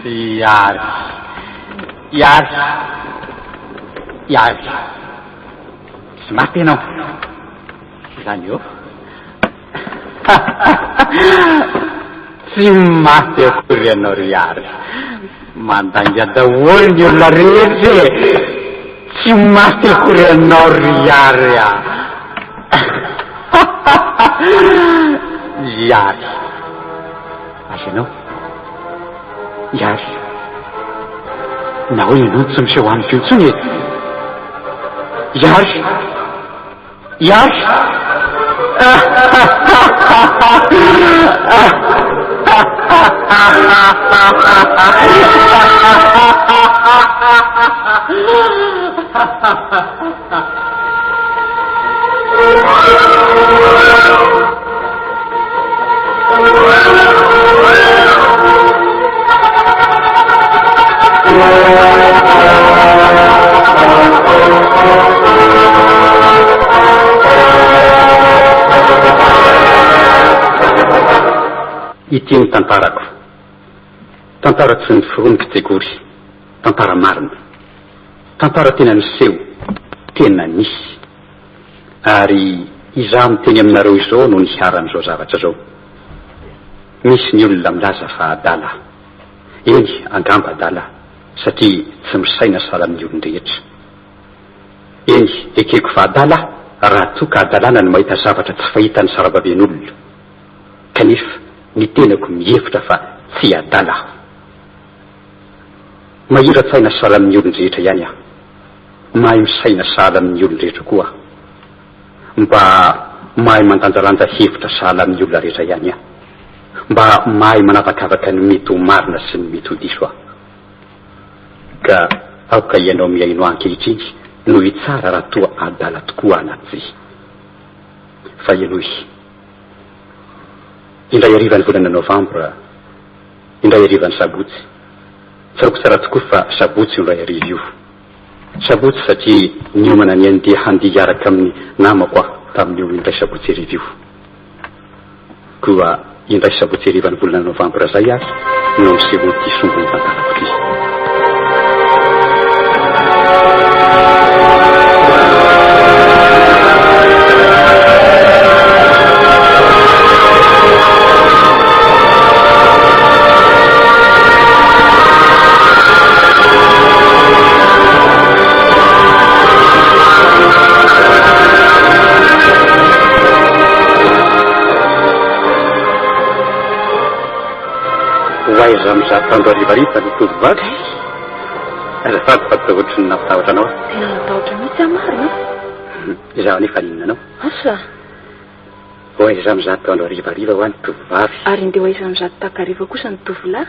Iary. Iary. Iary. Tsy maty ianao. Izany eo. Tsy maty akory ianao ry Iary. Mandainga daholo ny olona rehetra e. Tsy maty akory ianao ry Iary a. Iary. Aiza ianao? Iary. Nahoana ianao no tsy miseho amiko intsony e? Iary. Iary. Ity ny tantarako. Tantara tsy noforoniko tsy akory. Tantara marina. Tantara tena niseho, tena nisy. Ary izaho miteny aminareo izao no niharan'izao zavatra izao. Misy ny olona milaza fa adala aho. Eny, angamba adala aho, satria tsy misaina sahala amin'ny olon-drehetra. Eny, ekeko fa adala aho raha toa ka hadalana ny mahita zavatra tsy fahitan'ny sarababen'olona. Kanefa, ny tenako mihevitra fa tsy adala aho. Mahira-tsaina sahala amin'ny olon-drehetra ihany aho. Mahay misaina sahala amin'ny olon-drehetra koa aho. Mba mahay mandanjalanja hevitra sahala amin'ny olona rehetra ihany aho. Mba mahay manavakavaka ny mety ho marina sy ny mety ho diso aho. Ka aoka ianao mihaino ahy ankehitriny no hitsara raha toa adala tokoa aho na tsia. Fa henoy. Indray harivan'ny volana novambra, indray harivan'ny sabotsy. Tsaroako tsara tokoa fa sabotsy io indray hariva io. Sabotsy satria niomana ny handeha handihy hiaraka amin'ny namako aho tamin'io indray sabotsy hariva io. Koa indray sabotsy harivan'ny volana novambra izay ary no nisehoan'ity sombin'ny tantarako ity. Ho aiza amin'izato andro harivariva ny tovovavy? Azafady fa toa ohatry ny nampitahotra anao aho. Tena natahotra mihitsy aho marina. Izaho anefa haninona anao? Asa. Ho aiza amin'izato andro harivariva hoa ny tovovavy? Ary ndeha ho aiza amin'izato takariva kosa ny tovolahy?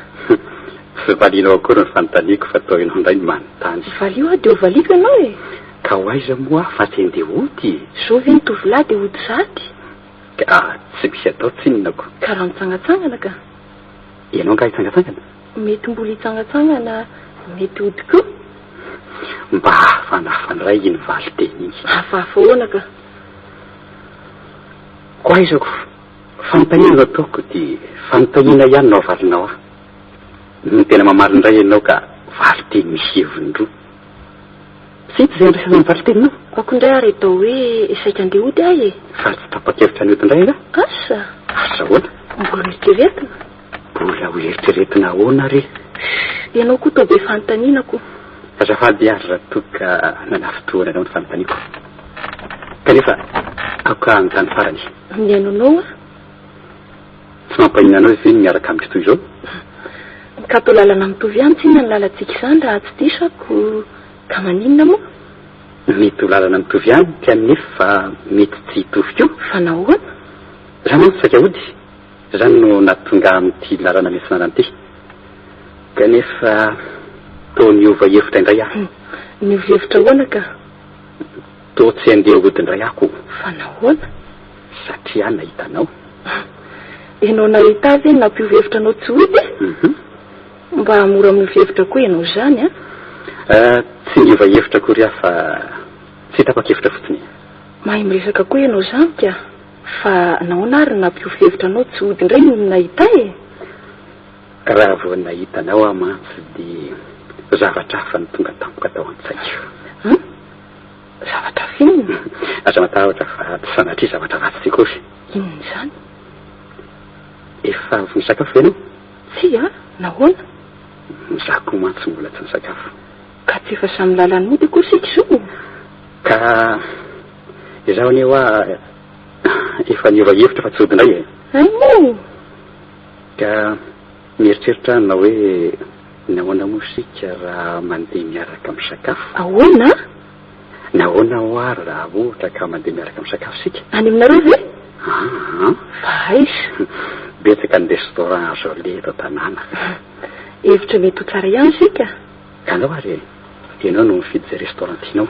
Tsy valianao akory ny fanontaniako fa toa ianao indray no manontany. Valio aho dia ho valiako ianao e! Ka ho aiza moa aho fa tsy handeha hody e? Zao ve ny tovolahy dia hody sahady? Ka tsy misy atao tsinona ko. Ka raha mitsangatsangana ka? Ianao angaha hitsangatsangana? Mety mbola hitsangatsangana, mety hody koa. Mba hafahafa indray iny valinteny iny. Hafahafa ahoana ka? Ko aiza ko? Fanontaniana no ataoko dia fanontaniana ihany no avalinao ahy. Ny tena mamaly indray ianao ka valinteny misy heviny roa. Tsy hita izay andraisana ny valinteninao. Aoka indray ary atao hoe saika andeha hody aho e! Fa tsy tapa-kevitra ny hody indray angaha? Asa! Asa ahoana? Mbola eritreretina. Mbola ho eritreretina ahoana re? Ianao koa toa be fanontaniana ko. Azafady ary raha toa ka nanafintohina anao ny fanontaniako. Kanefa aoka hanontany farany. Mihaino anao aho. Tsy mampaninona anao ve ny miaraka amiko toy izao? Ka toa lalana mitovy ihany tsinona ny lalantsika izany raha tsy diso aho ka maninona moa? Mety ho lalana mitovy ihany kanefa mety tsy hitovy koa. Fa nahoana? Izaho mantsy saika hody. Izany no nahatonga ahy amin'ity lalana miatsinanana ity. Kanefa toa niova hevitra indray aho. Niova hevitra ahoana ka? Toa tsy handeha hody indray aho ko. Fa nahoana? Satria aho nahita anao. Ianao nahita ahy ve no nampiova hevitra anao tsy hody e? Mba mora miova hevitra koa ianao izany an! Tsy niova hevitra akory aho fa tsy tapa-kevitra fotsiny e. Mahay miresaka koa ianao izany ka! Fa nahoana ary no nampiova hevitra anao tsy hody indray nony nahita ahy e? Raha vao nahita anao aho mantsy dia zavatra hafa no tonga tampoka tao an-tsaiko. Hum? Zavatra hafa inona? Aza matahotra fa tsy sanatria zavatra ratsy tsy akory. Inona izany? Efa avy nisakafo ve ianao? Tsia, nahoana? Izaho koa mantsy mbola tsy nisakafo. Ka tsy efa samy lalany mody akory isika izao? Ka izaho anie hoa efa niova hevitra fa tsy hody indray e. Hay moa! Ka mieritreritra aho na hoe nahoana moa isika raha mandeha miaraka misakafo? Ahoana? Nahoana hoa raha ohatra ka mandeha miaraka misakafo isika? Any aminareo ve? Aa! Fa aiza? Betsaka ny restaurant azo aleha eto an-tanàna. Hevitra mety ho tsara ihany isika. Ka andao ary e! Ianao no mifidy izay restaurant tianao.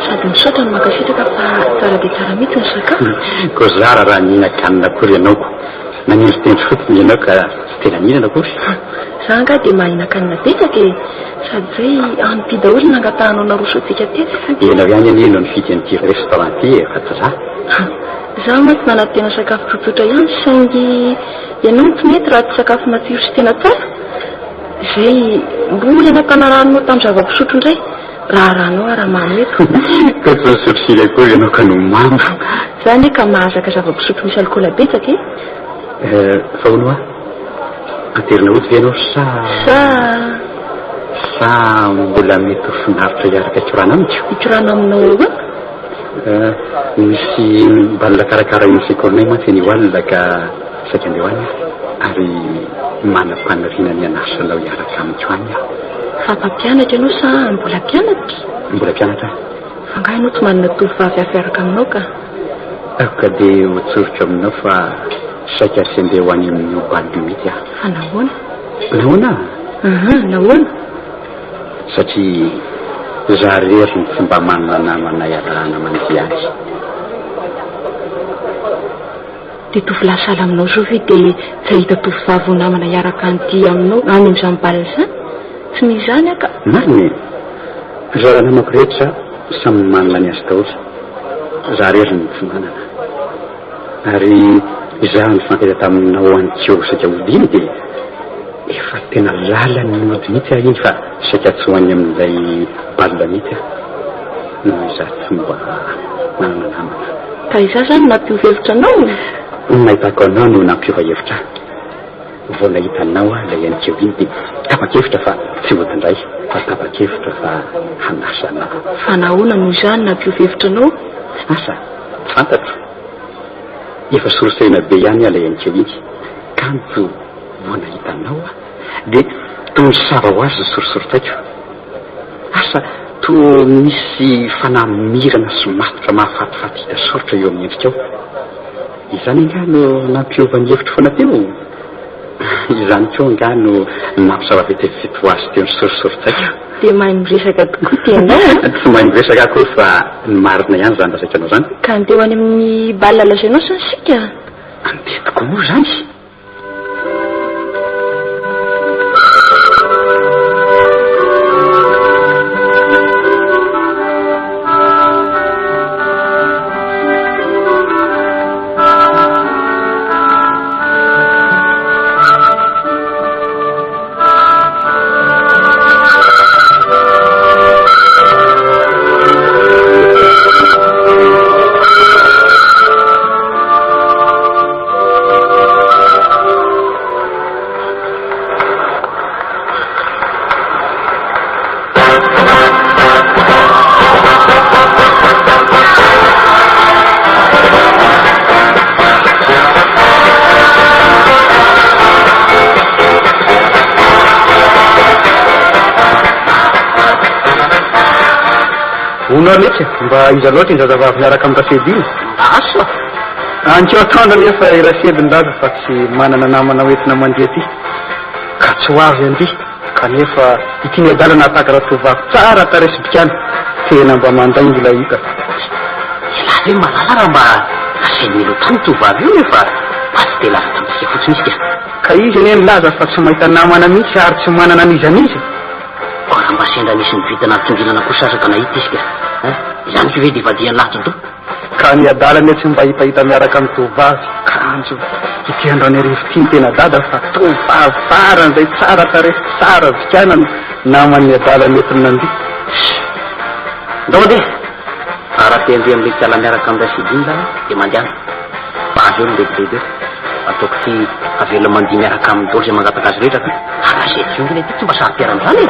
Sady misaotra no mankasitraka fa tsara dia tsara mihitsy ny sakafo. Koa zara raha nihinan-kanina akory ianao ko. Nanendritendry fotsiny ianao ka tsy tena nihinana akory. Za angaha dia maha-hihinan-kanina betsaka e! Sady izay an'ity daholo no nangatahanao naroso antsika teto. Ianao ihany anie no nifidy an'ity restaurant ity e, fa tsy za. Za mantsy nanantena sakafo tsotsotra ihany saingy ianao no tsy mety raha tsy sakafo matsiro sy tena tsara. Izay mbola nampanarahanao tamin'ny zava-pisotro indray. Raharahanao aho raha mamo eto. Ka tsy misotro firy akory ianao ka no mamo. Za anie ka mahazaka zava-pisotro misy alikaola betsaka e. Eh, fa hono hoa, anterina hody ve ianao sa. Sa. Sa mbola mety ho finaritra hiaraka hikorana amiko? Hikorana aminao ahoana? Eh, misy bal karakarain'ny sekolinay mantsy anio alina ka saika andeha ho any aho. Ary manam-paniriana ny hanasa anao hiaraka amiko any aho. Fa mpampianatra ianao sa mbola mpianatra? Mbola mpianatra aho. Fa angaha ianao tsy manana tovovavy hafa hiaraka aminao ka? Ka dia ho tsoriko aminao fa saika tsy handeha ho any amin'io bal io mihitsy aho. Fa nahoana? Nahoana? Aha, nahoana? Satria izaho irery no tsy mba manana namana iarahana mandihy any. Dia tovolahy sahala aminao izao ve dia tsy hahita tovovavy ho namana hiaraka handihy aminao any amin'izany bal izany? Tsy misy izany aho ka. Marina e! Ry zalahy namako rehetra samy manana ny azy daholo. Za irery no tsy manana. Ary izaho nifankahita taminao aninkeo saika hody iny dia efa tena lalan'ny hody mihitsy aho iny fa saika tsy ho any amin'ilay bal mihitsy aho noho izaho tsy mba manana namana. Ka izaho izany no nampiova hevitra anao? Ny nahitako anao no nampiova hevitra ahy. Vao nahita anao aho ilay aninkeo iny dia tapa-kevitra fa tsy hody indray fa tapa-kevitra fa hanasa anao. Fa nahoana no izaho no nampiova hevitra anao? Asa, tsy fantatro. Efa sorisorena be ihany aho ilay aninkeo iny. Kanjo vao nahita anao aho dia toa nisava ho azy ny sorisorin-tsaiko. Asa, toa misy fanahy mirana sy matotra mahafatifaty hita soritra eo amin'ny endrikao. Izany angaha no nampiova ny hevitro foana teo? Izany koa angaha no nampisava vetivety ho azy teo ny sorisorin-tsaiko? Dia mahay miresaka tokoa tena a! Tsy mahay miresaka akory fa ny marina ihany izany lazaiko anao izany. Ka andeha ho any amin'ny bal lazainao izany isika? Andeha tokoa moa izany? Hono ary letsy, mba iza loatra iny zazavavy miaraka amin'i Rasedy iny? Asa! Ankeo atoandro anefa i Rasedy nilaza fa tsy manana namana hoentina mandeha aty, ka tsy ho avy handihy, kanefa ity miadala nahataka ratovovavy tsara tarehy sy bikàna, tena mba mandaingo ilay io ka. Ialahy ve mahalala raha mba nasain'i Milo tany io tovovavy io nefa mba tsy te hilaza tamintsika fotsiny izy ka. Ka izy anie nilaza fa tsy mahita namana mihitsy ary tsy manana an'iza n'iza e. Koa raha mba sendra nisy nivintana nitongilana kosa aza ka nahita izy ka. Hein? Izany ko ve dia vadian'ny lahy atidoha? Ka ny adala anie tsy mba hitahita miaraka amin'ny tovovavy, kanjo ity Androanarivo ity no tena dada fa tovovavy faran'izay tsara tarehy sy tsara bikàna no naman'ny adala nentiny nandihy. Ssss. Ndao mandeha! Fa raha te handeha amin'ilay kiala miaraka amin'i Rachid iny za dia mandehana. Fa avy eo mirebireby eo. Ataoko ty avela mandihy miaraka aminy daholo izay mangataka azy rehetra ka. Fa raha izay tsy olona ity tsy mba saro-piaro amin'izany e!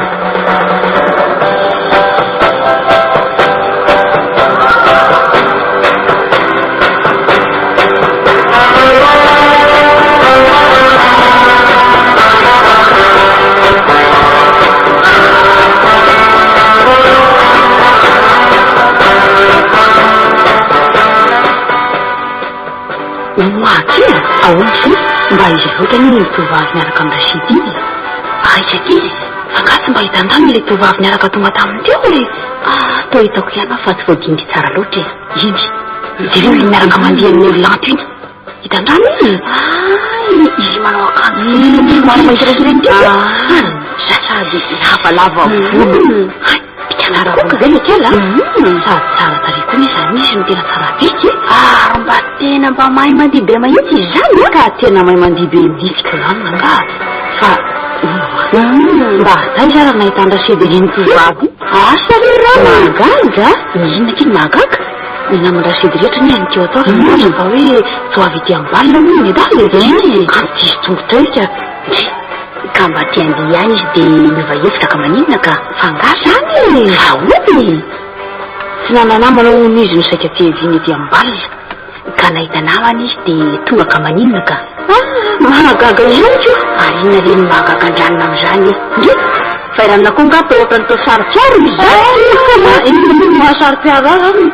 Oa akia! Ahoana izay? Mba iza loatra anie iny tovovavy miaraka amin'i Rachid iny e? Aiza akia? Fa angaha tsy mba hitan-dany ilay tovovavy niaraka tonga taminy teo e? Ah, toa hitako ihany aho fa tsy voadinika tsara loatra e. Iny, jereo iny miaraka mandeha amin'ny olo-lanto iny. Hitan-drano iny e? Ay, izy manao akanjo fotsifotsy somary mahirahira iny teo. Ah, sady lavalava volo. Hay, Tsara volo ve le kely a? Sady tsara tarehy koa nefa izany izy no tena tsara bika e! Ary mba tena mba mahay mandihy be mahitsy izy izany a! Ka tena mahay mandihy be mihitsy ko izany angaha fa hono hoa! Mba taiza ary nahitany Rachid iny tovovavy iny? Asa re raha mahagaga! Inona akia no mahagaga? Ny naman'i Rachid rehetra anie any teo atao raha milaza fa hoe tsy ho avy ety amin'ny bal hono ny adala e! Kanjo diso tongotra eo ka! Ndry! Ka mba te handeha ihany izy dia miova hevitra ka maninona ka? Fa angaha zany e! Fa ahoana e? Tsy nana-namana hono izy no saika te hiviana ety amin'ny bal. Ka nahita namana izy dia tonga ka maninona ka? Ah! Mahagaga ihany ko! Ary inona re no mahagaga an-dranona amin'izany e? Ndry! Fa i ranona koa angaha toa ohatran'ny toa saro-piaro izany? Inona moa no maha-saro-piaro ahy zany?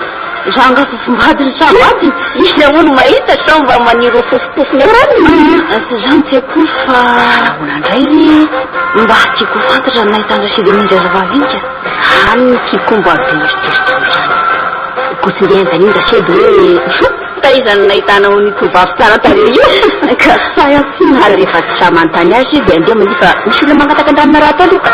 Za angaha fofombadiny sa vadiny? Iza moa no mahita sao mba maniry ho fofompofony eo ranona? Tsy izany tsy akory fa nahoana indray re? Mba tiako ho fantatra ny nahitana Rachid an'iny zazavavy iny ka. Any no tiako mba be eritreritra amin'izany. Koa tsy ndeha anontaniana Rachid hoe taiza no nahitanao an'io tovovavy tsara tarehy io? Ka sahy aho tsy Ary rehefa tsy sahy manontany azy dia andeha mandihy fa misy olona mangataka an-dranona rahateo aloha ka.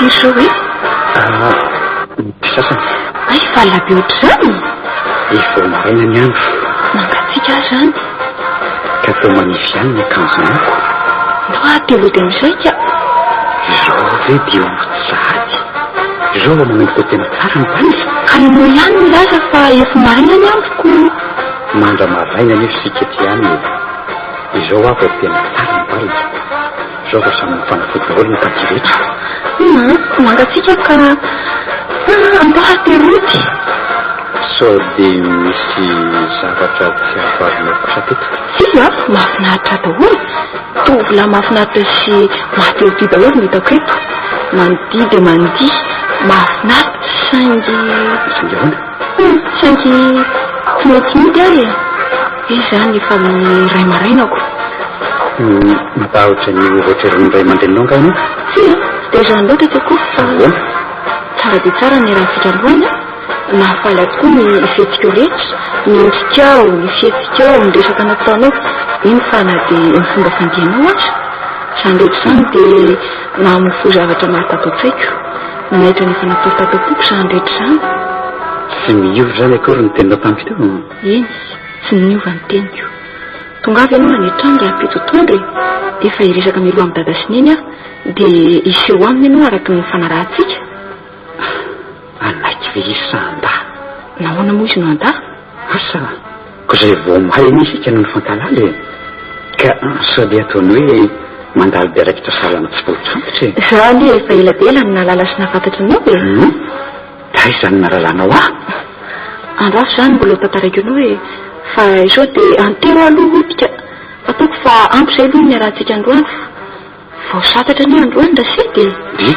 Firy izao e? Ny sasany. Hay valina be ohatr'izany? Efa ho maraina ny andro. Mangatsiaka aho izany. Ka toa manify ihany ny akanjonao. Ndao aho te hody amin'izay ka. Izao ve dia hody sahady? Izao vao manomboka ho tena tsara ny bal. Ka ianao ihany nilaza fa efa maraina ny andro ko. Mandra-maraina anefa isika ety ihany e. Izao aho vao tena tsara ny bal. Izao vao samy mifanafody daholo ny taty rehetra. Humm, mangatsiaka ka. Andao aho te hody. Sao dia misy zavatra tsy azo kosa teto? Tsia, mahafinaritra daholo. Tovolahy mahafinaritra sy mahatehotia daholo no hitako eto. Mandihy dia mandihy, mahafinaritra saingy. Saingy ahoana? Humm, saingy tsy mety mody aho e. Izy izany efa amin'ny iray marainako. Matahotra ny ho voatreron'ny ray aman-dreninao angaha ianao? Tsia, tsy dia izany loatra tsy akory fa. Ahoana? Tsara dia tsara ny niarahantsika androany an! Nahafaly ahy tokoa ny fihetsikao rehetra, ny endrikao, ny fihetsikao, ny resaka nataonao, eny fa na dia ny fomba fandihinao aza. Izany rehetra izany dia nahamofoha zavatra maro tato an-tsaiko. Nanaitra ny efa natory tato am-poko izany rehetra izany. Tsy miova izany akory ny teninao tamiko teo? Eny, tsy niova ny teniko. Tongava ianao any an-trano rahampitso atoandro e! Efa hiresaka mialoha amin'i Dada sy Neny aho, dia hiseho aminy ianao araka ny nifanarahantsika. Hanaiky ve izy sa handà? Nahoana moa izy no handà? Asa! Koa izay vao omaly anie isika no nifankahalala e! Ka sao dia ataony hoe mandalo be raikitra sahala amin'ny tsipolitr'antitra e! Izaho anie efa ela dia ela no nahalala sy nahafantatra anao e! Hum! Taiza no nahalalanao ahy? Andraso izany mbola ho tantaraiko anao e! Fa izao dia antero aloha hodika! Ataoko fa ampy izay aloha ny niarahantsika androany fa. Vao santatra anie androany Rasedy e! Dia,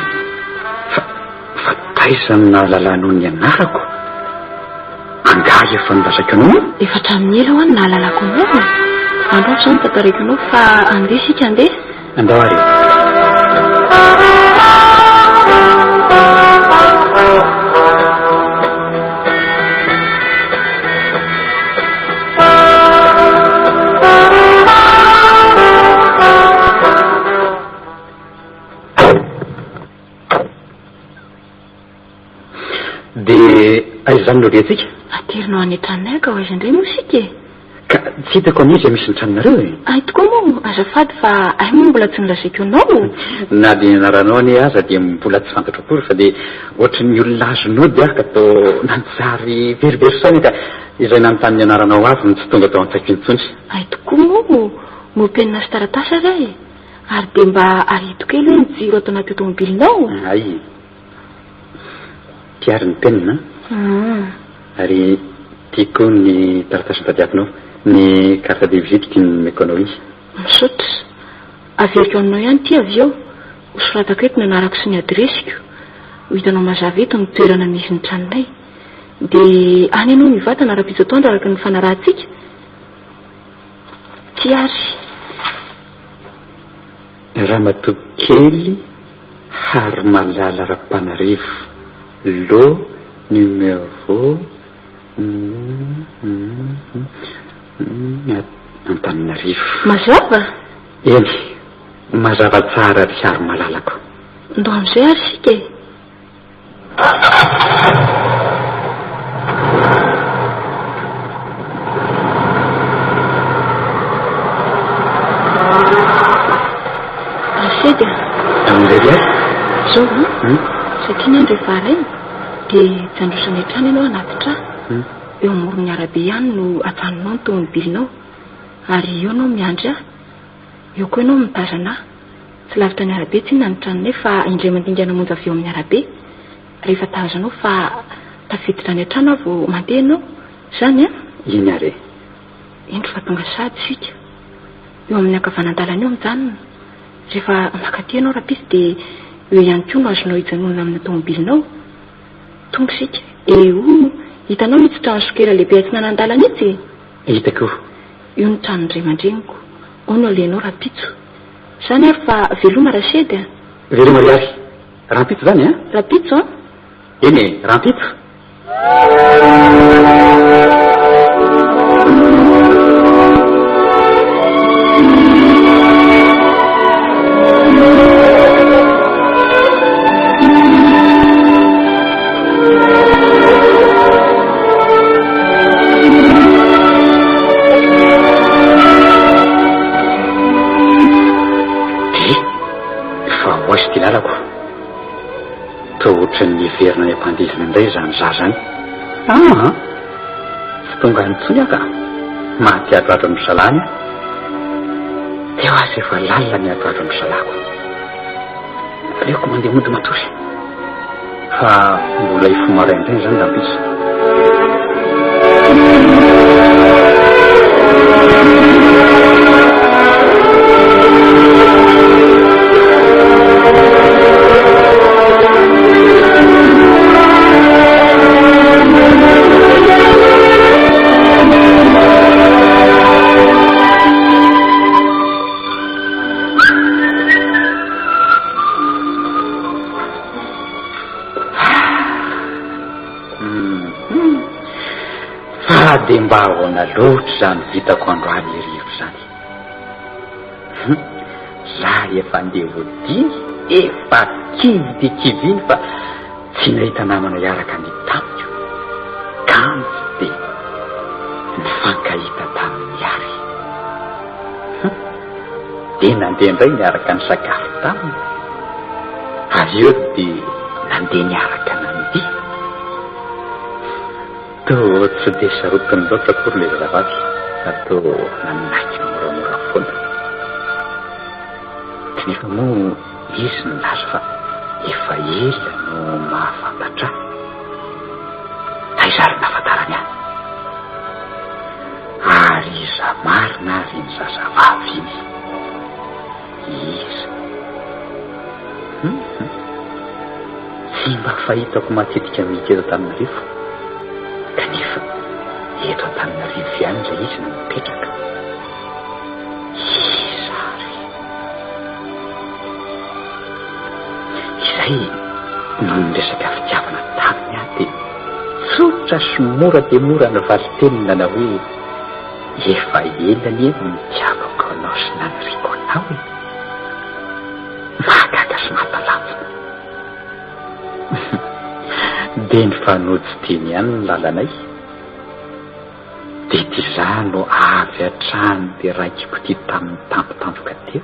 fa, fa taiza no nahalalanao ny anarako? Angaha efa nolazaiko anao io? Efa hatramin'ny ela hoa no nahalalako anao e! Androany izao no tantaraiko anao fa andeha isika andeha. Andao ary e! Dia aiza izany no alehantsika? Aterinao any an-tranonay ka ho aiza indray moa isika e? Ka tsy hitako anie izay misy ny tranonareo e! Hay tokoa moa, azafady fa hay moa mbola tsy nolazaiko anao. Na dia ny anaranao anie aza dia mbola tsy fantatro akory fa dia ohatry ny olona azon'ody aho ka toa nanjary verivery saina ka izay nanontany ny anaranao avy no tsy tonga tao an-tsaiko intsony. Hay tokoa moa, moa penina sy taratasy aza e! Ary dia mba areto kely hoe ny jiro ato anaty aotomobilinao? Hay. Ity ary ny penina an. Ary ity koa ny taratasy notadiavinao. Ny carte de visite ity nomeko anao iny. Misaotra. Averiko aminao ihany ity avy eo. Hosoratako eto ny anarako sy ny adiresiko. Ho hitanao mazava eto ny toerana misy ny tranonay. Dia any ianao mivatana rahampitso atoandro araka ny nifanarahantsika. Ity ary. Ramatoa kely Harimalala Rapanarivo, lot numéro Antananarivo. Mazava? Eny, mazava tsara ry Harimalalako. Ndao amin'izay ary isika e! Rasidy a! Amin'izay ve? Zao an, satria ny andro efa haraina dia tsy handroso any an-trano ianao hanatitra ahy. Eo amoron'ny arabe ihany no ajanonao ny tomobilinao ary eo ianao miandry ahy. Eo koa ianao mitazana ahy. Tsy lavitra ny arabe tsinona ny tranonay fa indray mandingana monja avy eo amin'ny arabe. Rehefa tazanao fa tafiditra any an-trano aho vao mandeha ianao. Izany an? Eny ary e. Indro fa tonga sahady isika. Eo amin'ny ankavanandalana eo mijanona. Rehefa mankaty ianao rahampitso dia eo ihany koa no azonao hijanonana amin'ny tomobilinao. Tonga isika. Eo, hitanao itsy trano sokera lehibe atsinanandalana itsy e? Hitako io. Io ny tranon-dray aman-dreniko. Ao no alehanao rahampitso. Zany ary fa veloma Rachedy a! Veloma ry Ary. Rahampitso zany a! Rahampitso an! Eny e, rahampitso! Dia fa ho aiza ity lalako? Toa ohatran'ny hiverina any am-pandihizana indray izany za izany. Aa! Tsy tonga any intsony aho ka! Maty atoandro amin-dry zalahy any aho. Teo aza efa lalina ny atoandro amin-dry zalahiko. Aleoko mandeha mody matory. Fa mbola hifoha maraindraina izany rahampitso. Fa dia mba ahoana loatra izany vitako androany herivo izany? Hum, za efa andeha hodiany, efa kivy dia kivy iny fa tsy nahita namana hiaraka andeha tamiko. Kanjo dia nifankahita tamin'i Ary. Hum. Dia nandeha indray niaraka nisakafo taminy. Avy eo dia nandeha niaraka nandihy. Toa tsy dia sarotiny loatra akory ilay zazavavy fa toa nanaiky moramora foana. Kanefa moa izy nilaza fa efa ela no mahafantatra ahy. Taiza ary nahafantarany ahy? Ary iza marina ary iny zazavavy iny? Iza? Hum Tsy mba fahitako matetika mihitsy eto Antananarivo, kanefa eto Antananarivo ihany ilay izy no mipetraka. Iza ary? Izay no niresaka fitiavana taminy aho dia tsotra sy mora dia mora ny valin-teniny nanao hoe, Efa ela anie no nitiavako anao sy naniriako anao e! Mahagaga sy mahatalanjona. Dia nifanojo teny ihany ny lalanay. Dia ity izaho no avy hatrany dia raiki-pitia tamin'ny tampotampoka teo.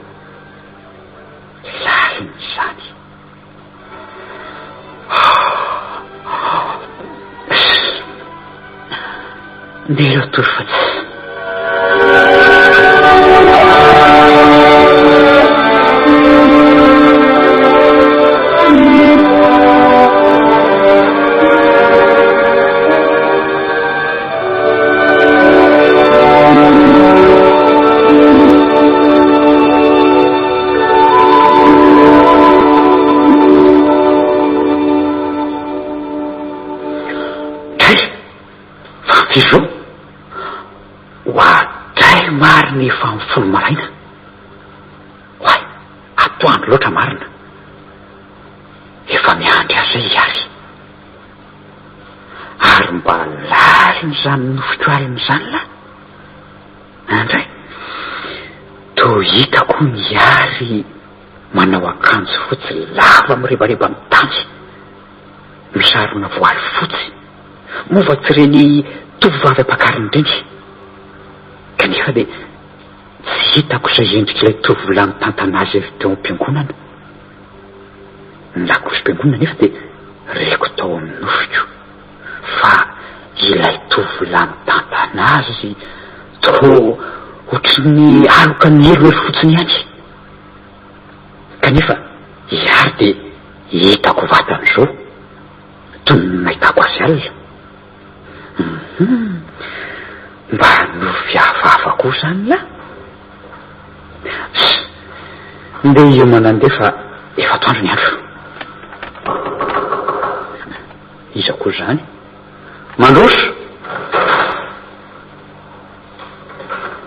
Lalina izany. Ndeha aloha tory fa tsy. Dray! Fa firy izao? Oadray marina efa amin'ny folo maraina. Oay, atoandro loatra marina. Efa miandry ahy izay i Ary. Ary mba lalina izany nofiko alina izany lahy. Andray, toa hitako hono i Ary manao akanjo fotsy lava mirebareba amin'ny tany, misarona voaly fotsy, moa va tsy ireny tovovavy ampakarina ireny? Kanefa dia tsy hitako izay endrik'ilay tovolahy mitantana azy avy teo am-piangonana. Ny lakozim-piangonana anefa dia reko tao amin'ny nofiko. Fa ilay tovolahy mitantana azy toa ohatry ny aloka nieroero fotsiny ihany. Kanefa i Ary dia hitako vatana izao, toy ny nahitako azy alina. Hum, mba nofy hafahafa koa izany lahy. Ss, ndeha hiomana ndeha fa efa atoandro ny andro. Iza koa izany? Mandroso!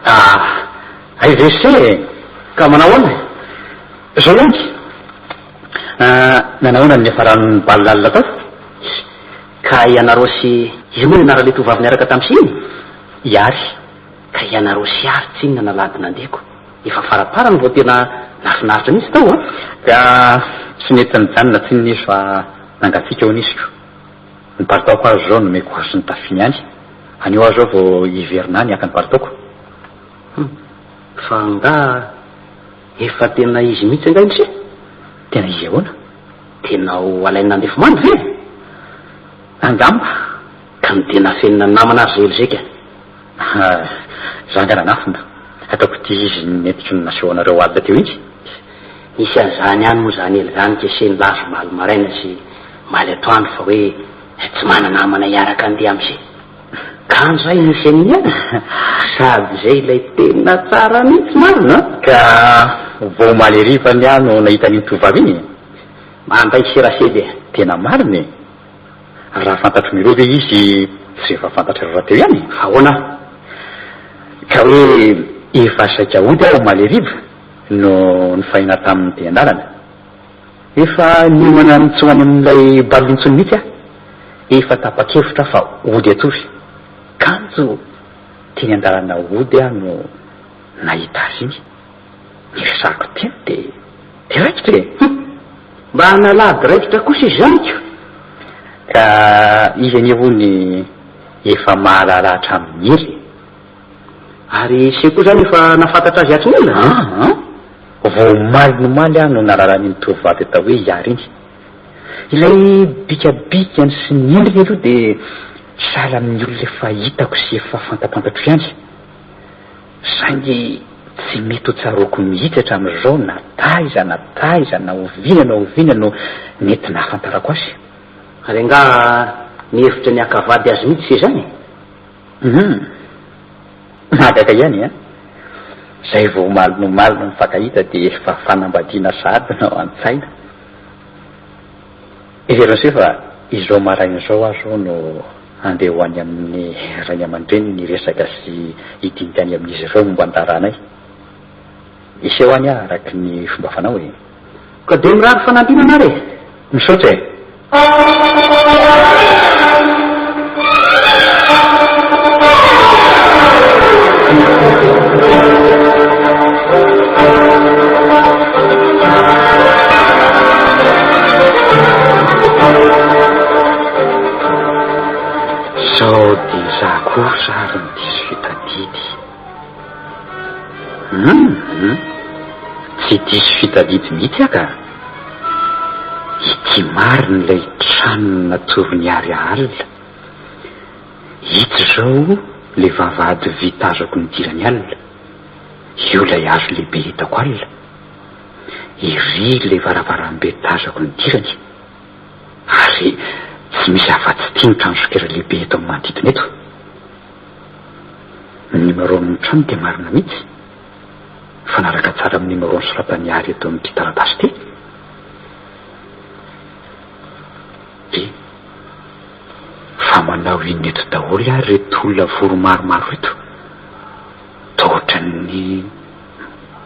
Ah, hay ve se e? Ka manao ahoana e? Izao ihany. Ah, nanao ahoana ny niafaran'ny bal alina tao? Ka ianareo sy iza moa ny anaran'ilay tovovavy niaraka tamin'i sy iny? I Ary. Ka ianareo sy Ary tsinona nalady nandeko. Efa faraparany vao tena nahafinaritra mihitsy tao an! Ka tsy nety nijanona tsinona izy fa nangatsiaka hono izy ko. Ny palitaoko aza izao nomeko azy ny tafiny ihany. Anio aho izao vao hiverina any haka ny palitaoko. Hum. Fa angaha efa tena izy mihitsy angaha iny se? Tena izy ahoana? Tena ho alaina andefimandry ve? Angamba. Ka ny tena afenina ny namana ary izay Elzeka. Za angaha nanafina? Ataoko ity izy nentiko naseho anareo alina teo iny. Nisy an'izany ihany moa izany ela izany ke se nilaza omaly maraina sy omaly atoandro fa hoe tsy mana-namana hiaraka handeha amin'se. Kanjo zay nisy an'iny ihany. Sady izay ilay tena tsara mihitsy marina an! Ka vao omaly hariva anie aho no nahita an'iny tovovavy iny e! Mandray serasera e! Tena marina e! Raha fantatro Miro ve izy tsy efa fantatrareo rahateo ihany e? Ahoana? Ka hoe efa saika hody aho omaly hariva no nifahina taminy teny an-dalana. Efa niomana ny tsy ho any amin'ilay bal intsony mihitsy aho. Efa tapa-kevitra aho fa hody hatory. Kanjo teny an-dalana hody aho no nahita azy iny. Niresahako teny dia dia raikitra e! Hum! Mba nalady raikitra kosa izy izany ko! Ka izy anie hono efa mahalala hatramin'ny ela e! Ary se koa izany efa nahafantatra azy hatry ny ela? Aa! Vao omaly ny omaly aho no nahalala an'iny tovovavy atao hoe Ihary iny. Ilay bikabikany sy ny endriny aloha dia. Sahala amin'ny olona efa hitako sy efa fantapantatro ihany. Saingy tsy mety ho tsaroako mihitsy hatramin'izao na taiza na taiza na oviana na oviana no nety nahafantarako azy. Ary angaha nihevitra ny haka vady azy mihitsy ve izany e? Hum. Mahagaga ihany an! Izay vao omaly no omaly no nifankahita dia efa fanambadiana sahady no ao an-tsaina. Hevero se fa izao maraina izao aho izao no handeha ho any amin'ny rainy aman-dreniny hiresaka sy hidinika any amin'izy ireo momba ny raharahanay. Hiseho any aho araka ny fomba fanao e. Ka dia mirary fanambinana ary e! Misaotra e! Sao dia izaho kosa ary no diso fitadidy. Hum! Tsy diso fitadidy mihitsy aho ka! Ity marina ilay trano natoron'i Ary alina. Itsy izao ilay vavahady vy tazako nidirany alina. Io ilay hazo lehibe hitako alina. Iry ilay varavarambe tazako nidirany. Ary tsy misy afa-tsy ity ny trano sokera lehibe eto amin'ny manodidina eto. Ny numéro-n'ny trano dia marina mihitsy. Mifanaraka tsara amin'ny numéro nosoratan'i Ary eto amin'ity taratasy ity. E! Fa manao inona eto daholo ary ireto olona vory maromaro ireto? Toa ohatran'ny,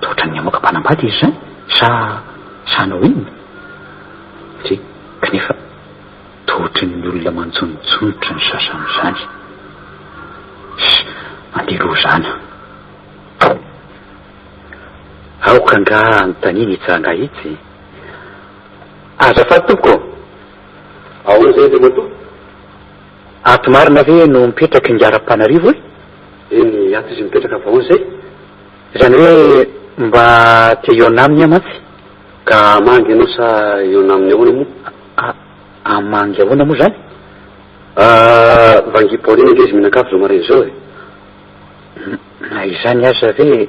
toa ohatran'ny hamoaka mpanambady izy izany, sa, sa hanao inona? Tsia, kanefa toa ohatran'ny olona manjonojonotra ny sasany izany. Ss, andeha lozana. Aoka angaha anontaniana itsy rangahy itsy. Azafady tompoko ô! Ahoana izay Andriamatoa? Ato marina ve no mipetraka ingahy Rampanarivo e? Eny, ato izy mipetraka fa ahoana izay? Izany hoe mba te hihaona aminy aho mantsy. Ka hamangy ianao sa hihaona aminy ahoana moa? A, hamangy ahoana moa izany? Ah, vangiam-pahoriana ange izy mihinan-kafy izao maraina izao e! Na izany aza ve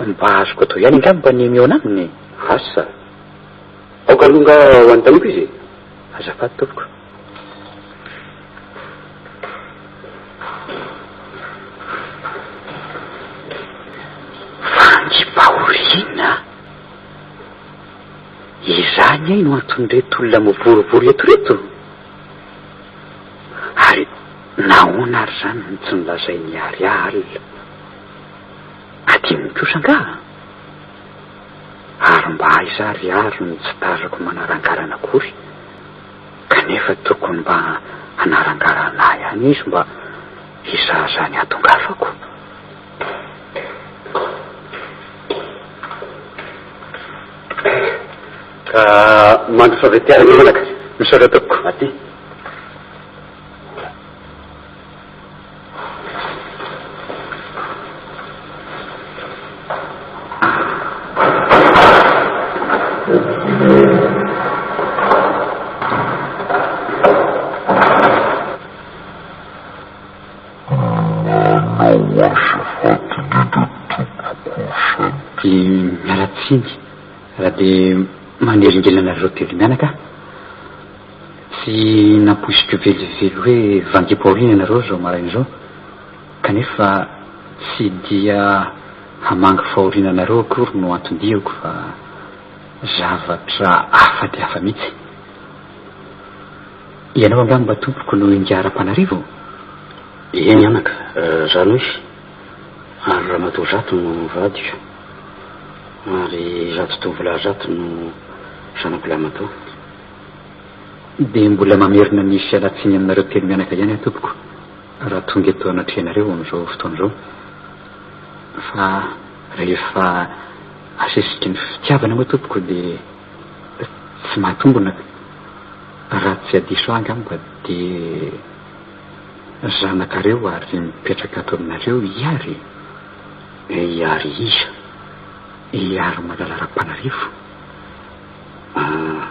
mba azoko atao ihany angamba ny mihaona aminy e? Asa! Aoka aloha angaha ho anontaniako izy e! Azafady tompoko. Vangi-pahoriana? Izany hay no anton'ireto olona mivorivory eto ireto? Ary nahoana ary izany no tsy nolazain'i Aria alina? Adinony kosa angaha? Ary mba aiza ary ary no tsy tazako manarangarana akory? Kanefa tokony mba hanarangarana ahy ihany izy mba hizahazaha ny hatongavako. Ka mandroso avy aty ary anie manaka. Misaotra tompoko. Aty. Dia miala tsiny raha dia manelingelina anareo telo mianaka aho. Tsy nampoiziko velively hoe vangiam-pahoriana ianareo izao maraina izao, kanefa tsy dia hamangy fahoriana anareo akory no anton-diako fa zavatra hafa dia hafa mihitsy. Ianao angamba tompoko no ingahy Rampanarivo? Eny anaka, za no izy, ary Ramatoa Zato no vadiko, ary zato tovolahy zato no zanako lahimatoa. Dia mbola mamerina ny fialantsiny aminareo telo mianaka ihany aho tompoko raha tonga eto anatrehanareo amin'izao fotoana izao fa rehefa asesiky ny fitiavana moa tompoko dia tsy mahatombina raha tsy hadiso ahy angamba dia zanakareo ary mipetraka ato aminareo i Ary e? I Ary iza? I Ary Malala Rampanarivo. Ah,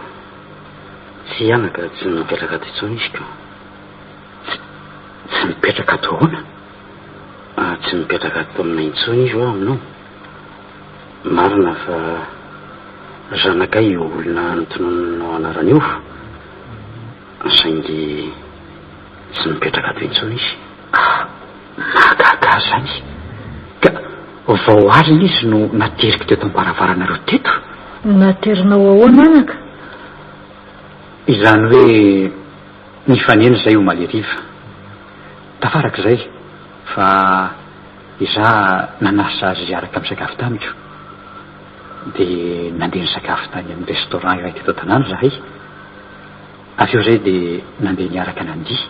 tsy anaka, tsy mipetraka ato intsony izy ka. Tsy mipetraka ato ahoana? Ah, tsy mipetraka ato aminay intsony izy hoa aminao. Marina fa zanakay io olona notononinao anarana io, saingy tsy mipetraka ato intsony izy. Ah, mahagaga ahy izany. Ka vao alina izy no nateriko teto am-baravaranareo teto? Naterinao ahoana anaka? Izany hoe nifanena izay omaly hariva. Tafaraka izay fa izaho nanasa azy hiaraka misakafo tamiko. Dia nandeha nisakafo tany amin'ny restaurant iray teto an-tanàna izahay. Avy eo izay dia nandeha niaraka nandihy.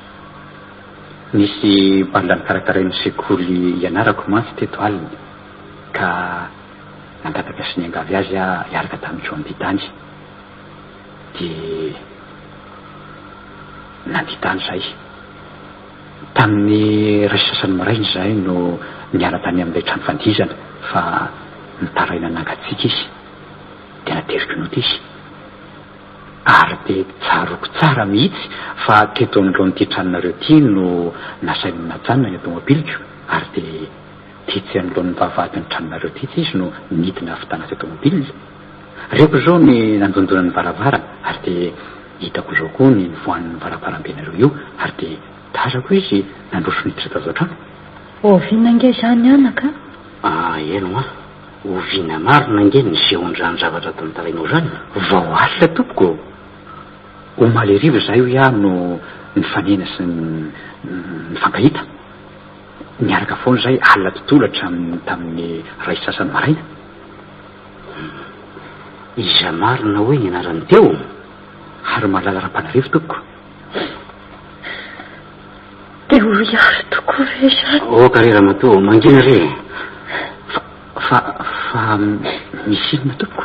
Nisy bal nokarakarain'ny sekoly ianarako mantsy teto alina ka nangataka sy niangavy azy aho hiaraka tamiko handihy tany. Dia nandihy tany izahay. Tamin'ny iray sy sasany maraina izahay no niala tany amin'ilay trano fandihizana fa nitaraina nangatsiaka izy. Dia nateriko nody izy. Ary dia tsaroako tsara mihitsy fa teto anoloan'ity tranonareo ity no nasainy najanona ny aotomobiliko ary dia tetsy anoloan'ny vavahadin'ny tranonareo tetsy izy no nidina avy tanaty aotomobil. Reko izao ny nandondona ny varavarana ary dia hitako izao koa ny nivoahan'ny varavarambenareo io ary dia tazako izy nandroso niditra tato an-trano. Oviana ange izany anaka a? Ah, eny hoa. Oviana marina ange ny nisehoan'izany zavatra tantarainao izany? Vao alina tompoko ô! Omaly hariva izahay hoy aho no nifanena sy nifankahita. Niaraka foana izahay alina tontolo hatramin'ny tamin'ny iray sy sasany maraina. Iza marina hoy ny anarany teo? Harimalala Rampanarivo tompoko. Dia ho hiaro tokoa ve izany? Aoka re ramatoa, mangina re e! Fa, fa, fa misy inona tompoko?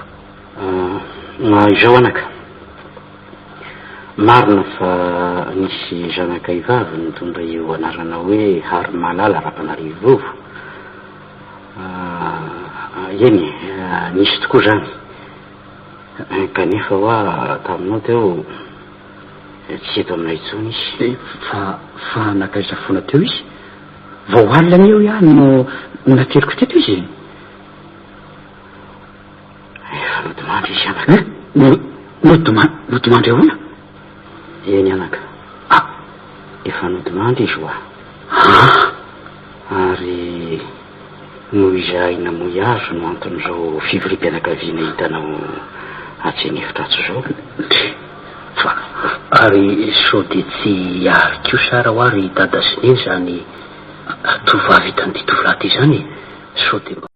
Ah, izao anaka. Marina fa nisy zanakay vavy nitondra io anarana hoe Harimalala Rampanarivo io. Ah, eny e, nisy tokoa izany. Kanefa hoa taminao teo Tsy eto aminay intsony izy. Fa, fa nankaiza foana teo izy? Vao alina anie hoy aho no nateriko teto izy e. Efa nodimandry izy anaka. Eh, no, nodima, nodimandry ahoana? Eny anaka. Ah! Efa nodimandry izy hoa. Ah! Ary noho izahay namoy azy no anton'izao fivoriam-pianakaviana hitanao atsy an'efitra atsy izao. Ndry! Fa ary sao dia tsy hiary kosa ara hoa ry dada sy neny izany tovovavy hitan'ity tovolahy ity izany e? Sao dia mba.